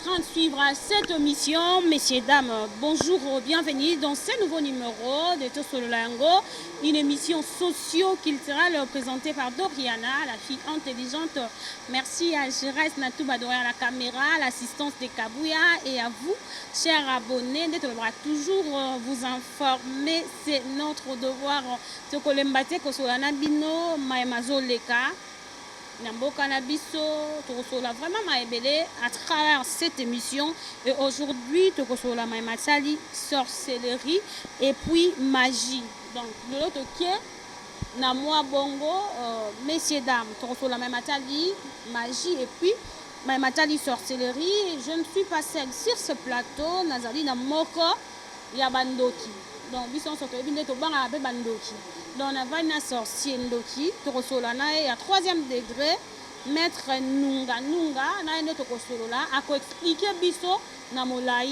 Train de suivre cette émission. Messieurs, dames, bonjour, bienvenue dans ce nouveau numéro de Tosolola Yango, une émission socio-culturelle présentée par Doriana, la fille intelligente. Merci à Gérès Natouba derrière la caméra, l'assistance de Kabouya et à vous, chers abonnés, d'être toujours vous informer. C'est notre devoir. Tokolemba te kosola na bino maye mazoleka na mboka na biso. Tokosola vraiment maebele à travers cette émission et aujourd'hui tokosola maye matali sorcellerie et puis magie. Donc lelo tokie na mwa bongo, messieurs, dames, tokosola maye matali magie et puis maye matali sorcellerie. Je ne suis pas seule sur ce plateau, nazali na moko ya bandoki. Donc biso nyonso toyebi nde tobangaka mpe bandoki. Donc navandi na sorcier, ndoki, tokosola na ye ya troisième degré, maître Nunga Nunga. Na ye nde tokosolola, akoexpliquer biso na molai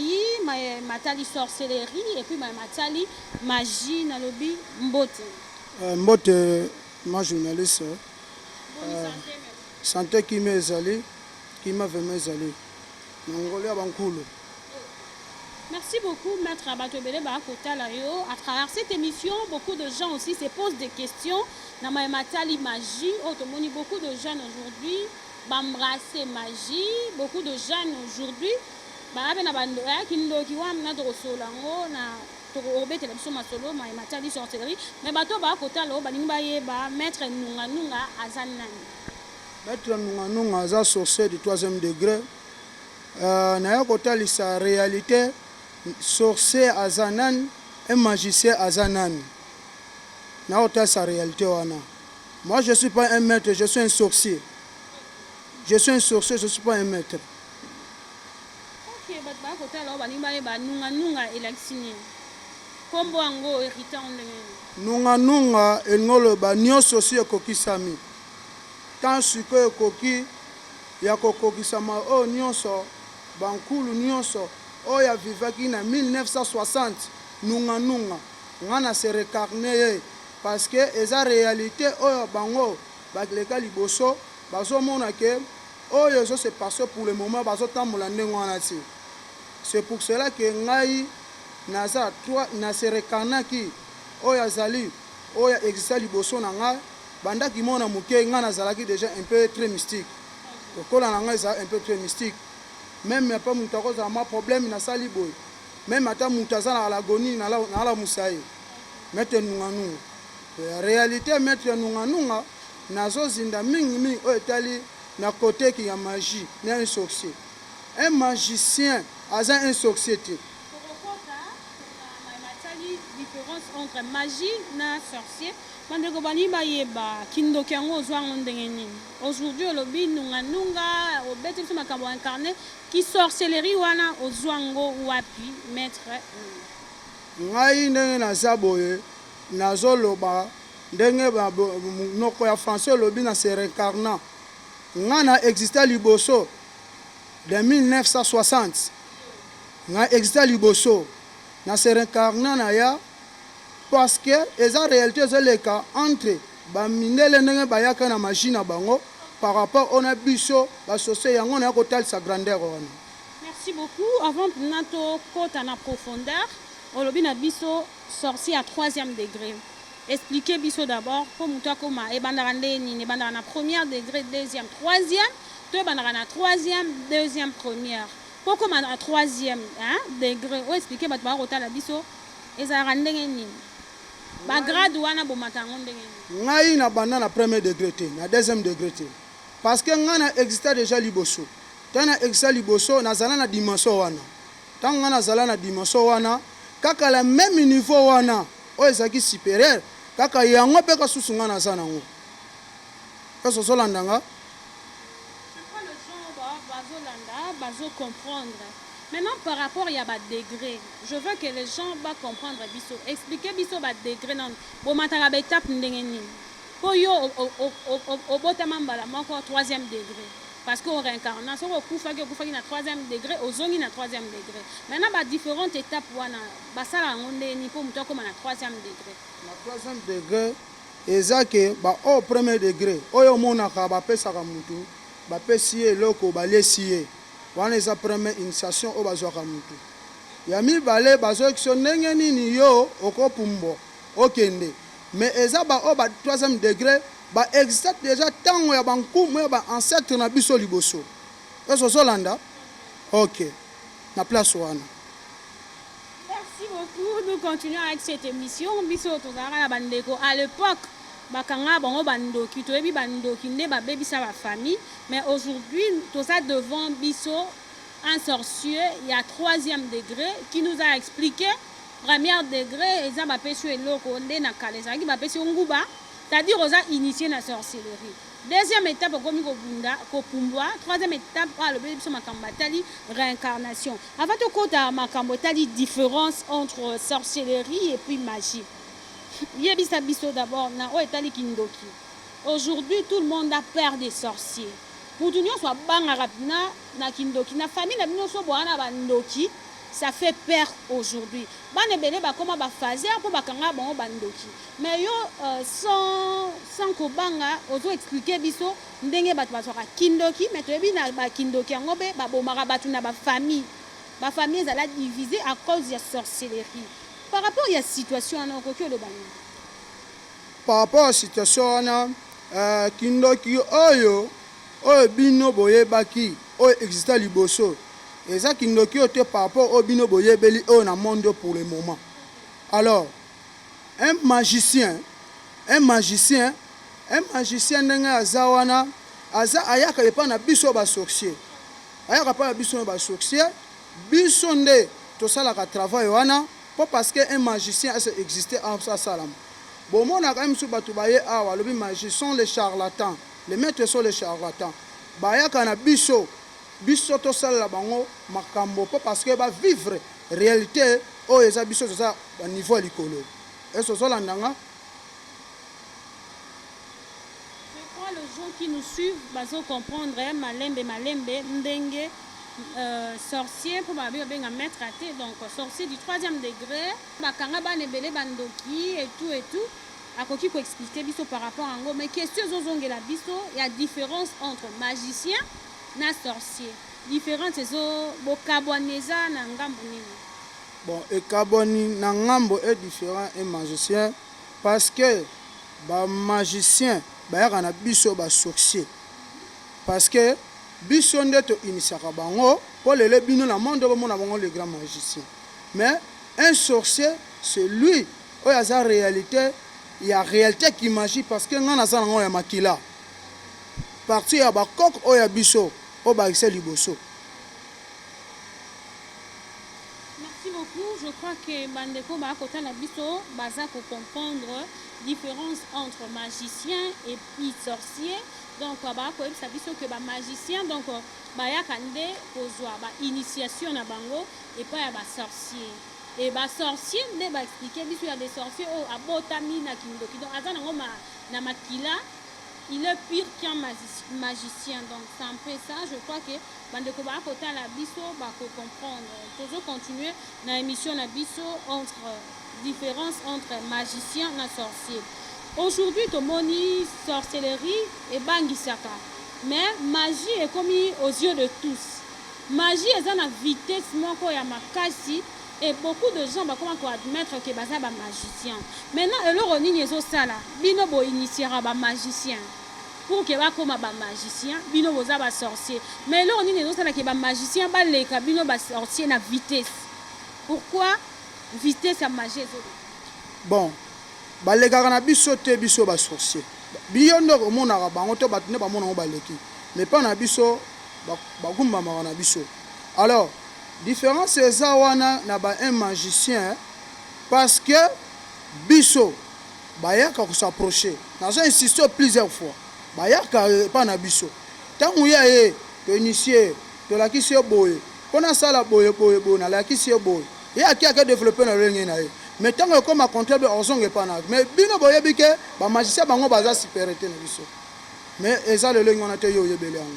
matali sorcellerie et puis matali magie. Nalobi mbote. Mbote ma journaliste. Santé, kimia ezali, kimia vraiment ezali na ngolo ya bankulu. Merci beaucoup, Maître. Bato ebele bakotala yo à travers cette émission. Beaucoup de gens aussi se posent des questions na matali magie. Oyo tomoni, beaucoup de jeunes aujourd'hui baembrasser magie, beaucoup de jeunes aujourd'hui baa na bayaki ndoki wana. Tokosola yango na tokobetela biso masolo matali sorcellerie, mais bato bakotala oyo balingi bayeba maître Nunga Nunga aza nani. Maître Nunga Nunga aza sorcier du troisième degré. Naya kotalisa réalité, sorcier aza nani, un magicien aza nani. Naya kotalisa réalité wana. Moi, je suis pas un maître, je suis un sorcier. Je suis un sorcier, je suis pas un maître. Ok, bato baya kotala oyo balingi bayeba Nunga Nunga elakisi nini, nkombo yango hérita ndenge nini? Nunga Nunga elingi oloba nyonso si ekokisami. Tant sikoyo ekoki ya kokokisama, oyo nyonso bankulu nyonso oyo avivaki na 1960. Nunga Nunga, nga na se réincarner ye parce que eza réalité oyo bango baleka liboso, bazomona ke oyo ezose passe pour le moment, bazotambola ndenge wana ti. C'est pour cela que ngai naza na se réincarnaki oyo azali, oyo exista liboso na ngai. Bandaki mona moke, ngai nazalaki déjà un peu très mystique. Kokola na ngai ezala un peu très mystique. Même apa moto akozala mwa problème, nasali boye, même ata moto aza na l'agonie, nalamusa ye. Maître Nunga Nunga, réalité, maître Nunga Nunga, nazozinda mingimingi oyo etali na koteki ya magie na un sorcier. Un magicien aza un sorcier te. Tokokota na matali différence entre magie na sorcier. Bandeko balingi bayeba kindoki yango ozwa yango ndenge nini. Aujourd'hui olobi Nunga Nunga, obeti biso makambo ya incarné ki sorcellerie wana, ozwa yango wapi, maître Nunga? Ngai ndenge naza boye, nazoloba ndenge monoko ya français olobi na se réincarnant. Ngai na existe liboso de 1960, ngai existe liboso na se réincarnant na ya parce que eza réalité ezoleka entre bamindele ndenge bayaka na magie na bango par rapport oyo na biso basorcier. Yango naya kotalisa grandeur wana. Merci beaucoup. Avant mpena tokɔta na profondeur, olobi na biso sorcier à troisième degré. Expliquez biso d'abord, mpo moto akóma, ebandaka nde nini? Ebandaka na première degré, deuxième, troisième, to ebandaka na troisième, deuxième, première, mpo okóma na troisième, hein, degré oyo? Expliquer bato baka kotala biso, ezalaka ndenge nini, bagrade wana bomata yango ndenge nini? Ngai na banda na premier degré te, na deuxième degré te, parce que ngai na exista déjà liboso. Ntango na exista liboso, nazala na dimension wana. Ntango ngai nazala na dimension wana, kaka la même niveau wana oyo ezalaki supérieur, kaka yango mpe kasusu ngai naza nango. Nyonso ozolanda nga. Je crois le gens bazolanda, bazocomprendre. Maintenant, par rapport ya badegré, je veux que les gens bacomprendre biso. Expliquer biso badegré nano, bomataka baétape ndenge nini, mpo yo obotama mbala moko troisième degré, parce que oréincarna. Soki okufaki, okufaki na troisième degré, ozongi na troisième degré. Maintenant, badifférentes étapes wana basala yango ndenge nini mpo moto akóma na troisième degré? Na troisième degré, eza ke baoyo premier degré oyo omonaka, bapesaka motu, bapesi ye eloko, balesi ye. Wana eza première initiation oyo bazwaka mutu. Ya mibale, bazoyekisa yo ndenge nini yo okopumbwa okende. Mais eza ba oyo ba troisième degre ba exista dejà tango ya ba nkumu ya ba ancetres na biso liboso. Est-ce ozolanda? Ok. Na place wana. Merci beaucoup. Nous continuons avec cette émission. Biso tozalaka na bandeko à l'époque bakanga bango bandoki, toyebi bandoki nde babebisa ba famille, mais aujourd'hui toza devant biso un sorcier ya troisième degré qui nous a expliqué premier degré eza bapesi yo eloko nde na kala ezalaki bapesi yo nguba, c'est-à-dire oza initié na sorcellerie. Deuxième étape, okomi kobunda, kopumbwa. Troisième étape, oyo alobeli biso makambo atali réincarnation. Avant tokota makambo etali différence entre sorcellerie et puis magie, yebisa biso d'abord na oyo etali kindoki. Aujourd'hui, tout le monde a peur des sorciers. Mutu nyonso abangaka na kindoki. Na famille na bino so boya na bandoki, ça fait peur. Aujourd'hui, bana ebele bakóma bafaser mpo bakanga bango bandoki. Mais yo, sans kobanga, ozo expliquer biso ndenge bato bazwaka kindoki. Mais toyebi na bakindoki yango mpe babomaka bato na bafamille, bafamille ezala divisé à cause ya sorcellerie. Par rapport ya situation wana, okoki oloba nini? Par rapport à situation wana, kindoki oyo bino boyebaki, oyo exista liboso, eza kindoki oyo te par rapport oyo bino boyebeli oyo na monde pour le moment. Alors, un magicien, ndenge aza wana, aza ayaka epai na biso basorcier, ayaka epai na biso basorcier. Biso nde tosalaka travail wana mpo parce que un magicien ese existe, asalama. Bomonaka ye mosusu, bato baye awa, alobi magie sont les charlatans, les maîtres sont les charlatans. Bayaka na biso, biso tosalela bango makambo mpo parce que bavivre réalité oyo eza biso toza baniveau ya likolo. Ese ozolanda nga? Je crois les gens qui nous suivent bazo comprendre malembe malembe ndenge sorcier, mpo babi babenga maître te, donc sorcier du troisième degré, bakanga bana ebele bandoki et tout et tout, akoki koexpliquer biso par rapport yango. Mais question ezozongela biso ya différence entre magicien na sorcier, différence ezo bokabwani eza na ngambo nini? Bon, ekabwani na ngambo est différent et magicien, parce que bamagicien bayaka na biso basorcier, parce que biso nde toinitiaka bango mpo lelo bino na monde bomona bango le grand magicien. Mais un sorcier, c'est lui oyo aza réalité ya réalité ki magie, parce que ngai naza nango ya makila, partie ya bakoko oyo ya biso oyo bakisa liboso. Merci beaucoup. Je crois que bandeko bakotala biso baza comprendre différence entre magicien et puis sorcier. Donc bakoyebisa biso que ba magicien, donc bayaka nde kozwa ba initiation na bango epai ya ba sorcier, et ba sorcier nde baexpliquer biso ya des sorciers oyo abotami na kindoki, donc aza nango na makila, il est pire qu'un magicien. Donc c'est un peu ça. Je crois que bandeko bakotala biso bakocomprendre. Tozocontinue na émission na biso entre différence entre magicien na sorcier. Aujourd'hui, tomoni sorcellerie ebangisaka, mais magie ekomi aux yeux de tous. Magie eza na vitesse moko ya makasi et beaucoup de gens bakoma koadmettre ke baza bamagicien. Maintenant, eloko nini ezosala bino boinitiera bamagicien pour ke bakóma bamagicien? Bino boza basorcier, mais eloko nini ezosala ke bamagicien baleka bino basorcier na vitesse? Pourquoi vitesse ya magie ezoleka? Bon, balekaka na biso te. Biso basorcier, biyo nde omonaka bango to bato nde bamona yango baleki, mais mpa na biso bagumbamaka na biso. Alors, différence eza wana na ba un magicien, parce que biso bayaka kos'approcher, nazo insiste plusieurs fois, bayaka epa na biso. Ntango ya ye toinitie, tolakisi ye boye mpo nasala boye boye boye, nalakisi ye boye, ye aki ake développer na lolenge na ye. Mais ntango ekóma comptable, ozonga epa na. Mais bino boyebi ke bamagicien bango baza supérieur te na biso, mais eza lolenge wana te. Yo oyebeli yango.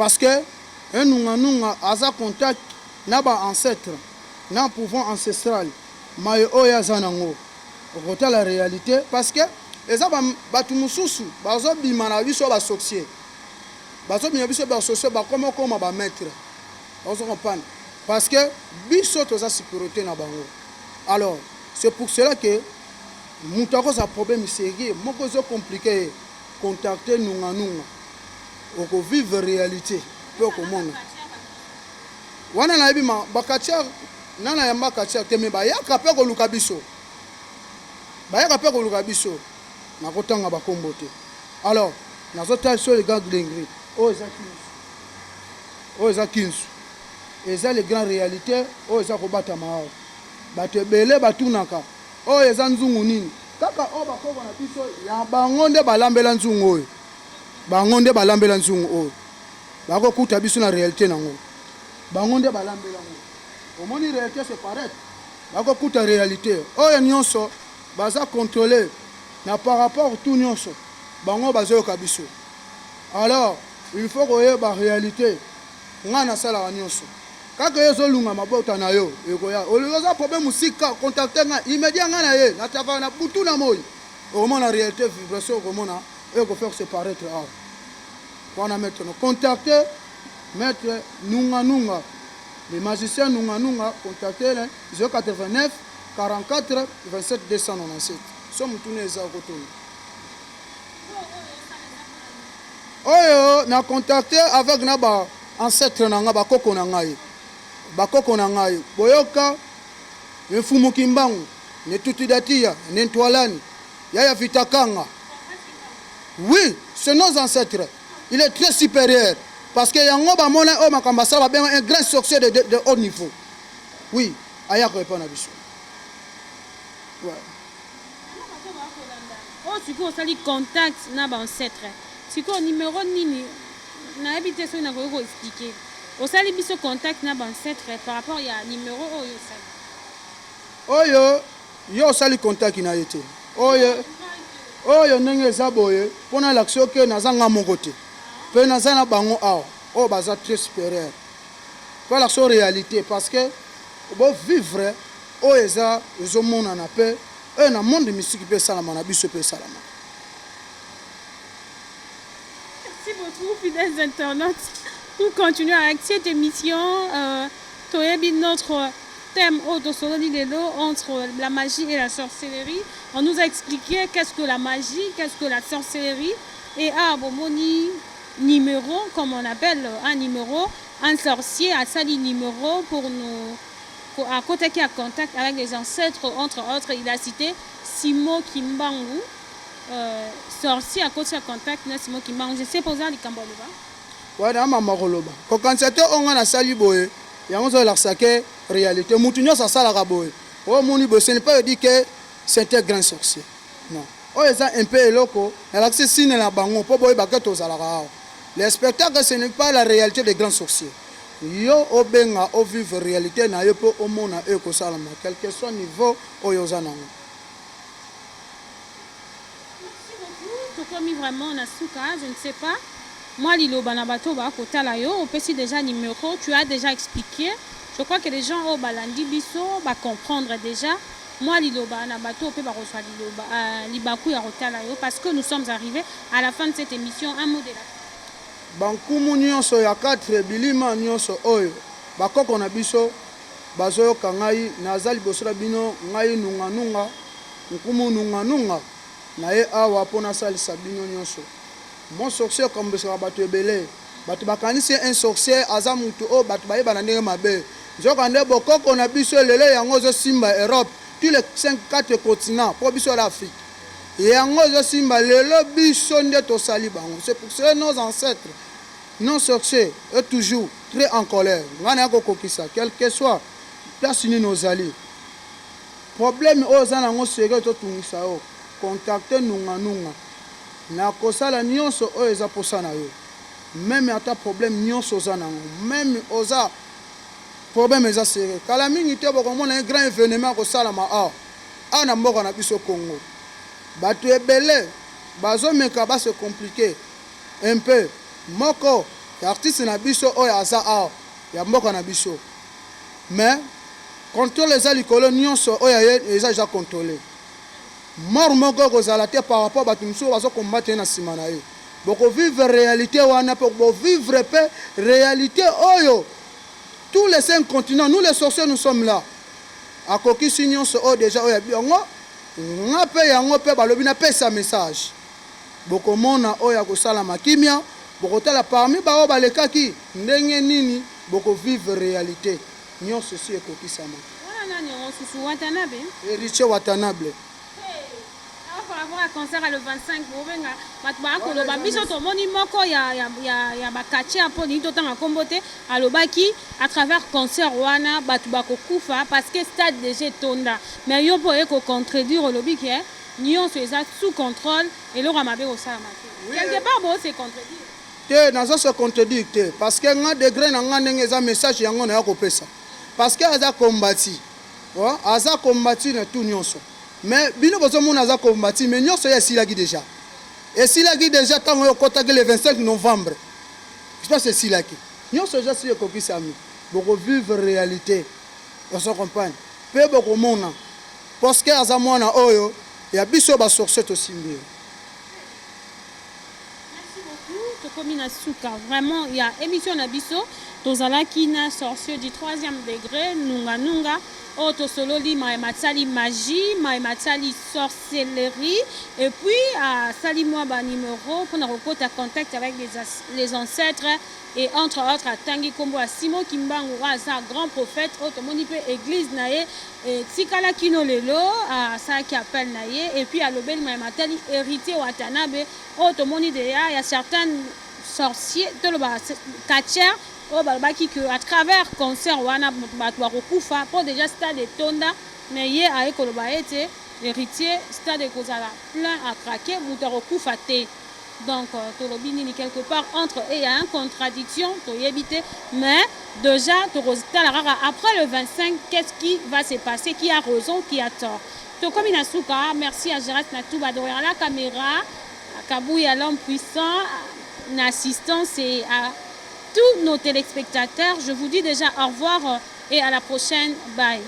Parce que un nunganunga aza contact na ba ancêtres, na pouvoir ancestral maye oyo aza nango. Okotala réalité parce que eza bato mosusu bazobima na biso ba sorcier, bazobima biso ba sorcier, bakoma okoma ba maître. Ozo comprendre? Parce que biso toza supériorité na bango. Alors c'est pour cela que moto akozala problème sérieux moko ezo compliquer ye, contacte nunganunga, okovivre réalité mpe okomona wana. Nayebi ma bakatia nana yamba katia te, me bayaka mpe koluka biso, bayaka mpe koluka biso. Nakotanga bakombo te. Alors nazotala biso le grand lengri oyo eza kinsu, oyo eza kinsu, eza le grand réalité oyo eza kobatama awa. Bato ebele batunaka oyo eza nzungu nini. Kaka oyo bakoko na biso ya bango nde balambela nzungu oyo, bango nde balambela nzungu oyo. Bakokuta biso na réalité nango, bango nde balambela yango. Omoni réalité, c'est paraître. Bakokuta réalité oyo nyonso baza contrôle na par rapport tout nyonso bango bazoyoka biso. Alors il faut koyeba réalité. Ngai nasalaka nyonso kaka yo ozolunga mabota na yo ekoya. Olingi oza problème mosika, contacte ngai immédiat. Ngai na ye natafaka na butu na moi. Okomona réalité, vibration okomona oyo ekofaire se paraître awa wana. Maître no contacte maître Nunganunga, le magicien Nunganunga. Contacte le 089 44 27 297. So motuna eza, okotuna oyo na contacte avec na ba ancêtre na ngai, bakoko na ngai, bakoko na ngai. Boyoka Mfumu Kimbangu ne Tutudatia ne Ntwalani Yaya Vitakanga. Oui, c'est nos ancêtres. Il est très supérieur parce que yango bamona oyo makambo asala, babenga un grand sorcier de haut niveau. Oui, ayaka epa na biso, ouais. Oyo sikoyo osali contact na ba ancêtre, sikoyo numéro nini? Nayebi te soki nakoki koexpliquer. Osali biso contact na ba ancêtre par rapport ya numéro oyo osali. Oyo yo osali contact na ye te. Oyo ndenge eza boye, mpo nalakisa oke naza nga moko te, mpe naza na bango awa oyo baza très supérieur, mpo alakisa réalité, parce que bovivre oyo eza ezomonana mpe oyo na monde mystique mpe esalama na biso mpe esalama. Merci beaucoup, fidèles internautes. Nous continuons avec cette émission. Toyebi notre thème oyo lelo, entre la magie et la sorcellerie. On nous a expliqué qu'est-ce que la magie, qu'est-ce que la sorcellerie. Et ah, bomoni numéro, comme on appelle un numéro, un sorcier asali numéro pour nous à côté qui a contact avec les ancêtres, entre autres, il a cité Simo Kimbangu. Sorcier à côté contact na Simo Kimbangu. Je sais poser likambo aloba. Wana mama koloba kokanisa te oyo ngai nasali boye, yango ozolakisa ke réalité mutu nyonso asalaka boye. Oyo omoni boye, ce n'est pas dit que c'est un grand sorcier, non. Oyo eza un peu eloko nalakisi signe na bango mpo boyeba ke tozalaka awa. Le spectacle, ce n'est pas la réalité des grands sorciers. Yo obenga, ovivre réalité na yo mpo omona oyo ekosalama, quel que soit niveau oyo oza nango. Merci beaucoup. Tokomi vraiment na suka, je ne sais pas. Moi, liloba na bato bakotala yo, opesi déjà numéro, tu as déjà expliqué. Je crois que les gens oyo balandi biso ba comprendre déjà. Moi, liloba na bato pe bakozwa liloba libaku ya kotala yo, parce que nous sommes arrivés à la fin de cette émission. Un mot de la fin. Bankumu nyonso ya 4 bilima nyonso oyo bakoko na biso bazoyoka ngai, naza liboso na bino, ngai Nunganunga, nkumu Nunganunga na ye awa mpo nasalisa bino nyonso. Mon sorcier akambwisaka bato ebele. Bato bakanisi un sorcier aza mutu oyo bato bayeba na ndenge mabe, nzoka nde bokoko na biso lelo yango ezosimba Europe, tous les 5 4 continents, mpo biso ala Afrique yango ezosimba lelo. Biso nde tosali bango. C'est pour cela nos ancêtres, nos sorciers est toujours très en colère. Ngai naya kokokisa, quel que soit place nini ozali, problème oyo oza nango sérieux, totungisa yo, contacte Nunganunga. Nakosala nyonso oyo eza mposa na yo, même ata problème nyonso oza nango, même oza problème eza sérieux. Kala mingi te bokomona un grand événement kosalama awa awa na mboka na biso Congo. Bato ebele bazomeka base compliqué un peu moko. Artiste na biso oyo aza awa ya mboka na biso, mais contrôle eza likolo. Nyonso oyo ye eza eza contrôlé. Mort moko ekozala te par rapport bato mosusu bazokombattre ye na nsima na ye. Bokovivre réalité wana mpe bovivre mpe réalité oyo. Tous les cinq continents, nous les sorciers, nous sommes là. Akokisi nyonso oyo déjà oyo yabi yango. Nga mpe yango mpe balobi napesa message. Bokomona oyo akosalama kimia. Bokotala parmi baoyo balekaki ndenge nini bokovivre réalité. Nyonso esi ekokisama. Wana nani yango susu? Watanabe? Héritier Watanabe. Par rapport à concert le 25, bobenga bato bakoloba. Biso tomoni moko ya bakatia mpo nini totanga nkombo te. Alobaki à travers concert wana bato bakokufa parce que stade déjà etonda. Mais yo mpo oye kocontredire, olobi ke nyonso eza sous contrôle, eloko ya mabe kosalama te. Quelque part bo se contredire. Te, naza se contredire te, parce que nga degré na nga ndenge eza, message yango naya kopesa, parce que aza kombati, aza kombati na tout nyonso. Mais bino bozomona aza kombati, mais nyonso ye esilaki déjà, esilaki déjà ntango oyo okɔtaki le 25 novembre. Espace esilaki nyonso eza si ekokisami. Bokovivre réalité, ozo comprendre mpe bokomona, parce que aza mwana oyo ya biso basorcier, tosimbi ye. Merci beaucoup. Tokomi na suka vraiment ya émission na biso. Tozalaki na sorcier du troisième degré, Nunga Nunga, oyo tosololi mayema asali magie, mayema asali sorcellerie, et puis asali mwa banimero mpona kokota contact avec les ancêtres et entre autres atangi nkombo ya Simon Kimbangu oyo aza grand prophète, oyo tomoni mpe église na ye etikala kino lelo. Asalaki appel na ye et puis alobeli mayema atali Héritier Watanabe, oyo tomoni deya ya certaines sorcier, toloba catcheur, oyo balobaki ke à travers concert wana bato bakokufa mpo déjà stade etonda. Mais ye aye koloba ete Héritier, stade ekozala plein à craquer, moto akokufa te. Donc tolobi nini? Quelque part entre et il y a une contradiction, toyebi te. Mais déjà tokotala kaka après le 25, qu'est-ce qui va se passer, qui a raison, qui a tort. Tokomi na suka. Merci à Gérard Natouba derrière la caméra, à Kabouya l'homme puissant na assistance et à tous nos téléspectateurs. Je vous dis déjà au revoir et à la prochaine. Bye.